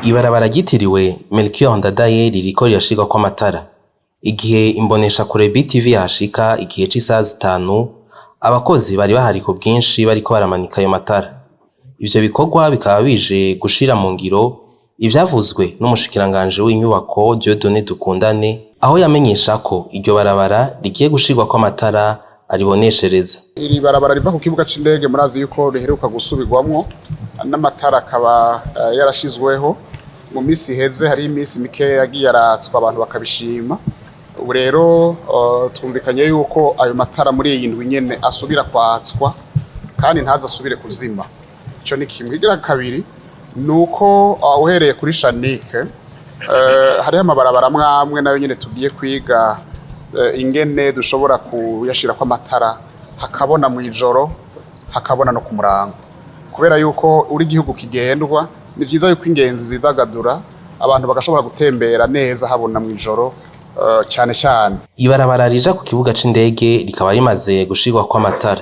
Ibarabara ryitiriwe Melchior Ndadaye ririko rirashirwako amatara. Igihe imboneshakure BTV yahashika igihe c'isaha 5, abakozi bari bahari ku bwinshi bariko baramanika ayo matara. Ivyo bikorwa bikaba bije gushira mu ngiro ivyavuzwe n'umushikiranganji w'inyubako Dieudonné Dukundane, aho yamenyesha ko iryo barabara rigiye gushirwako amatara ariboneshereza. Iri barabara riva ku kibuga c'indege, murazi yuko riheruka gusubirwamwo n'amatara, akaba yarashizweho mu misi iheze. Hari iminsi mike yagiye aratswa, abantu bakabishima. Ubu rero twumvikanye yuko ayo matara muri iyi ndwi nyene asubira kwatswa kandi ntaze asubire kuzima. Ico ni kimwe. Igira kabiri nuko uhereye kuri Shanike, hariho amabarabara amwe amwe nayo nyene tugiye kwiga ingene dushobora kuyashirako amatara, hakabona mw'ijoro, hakabona no ku murango, kubera yuko uri igihugu kigendwa. Ni vyiza yuko ingenzi zidagadura, abantu bagashobora gutembera neza habona mw'ijoro cyane cyane. Ibarabara rija ku kibuga c'indege rikaba rimaze gushirwako amatara.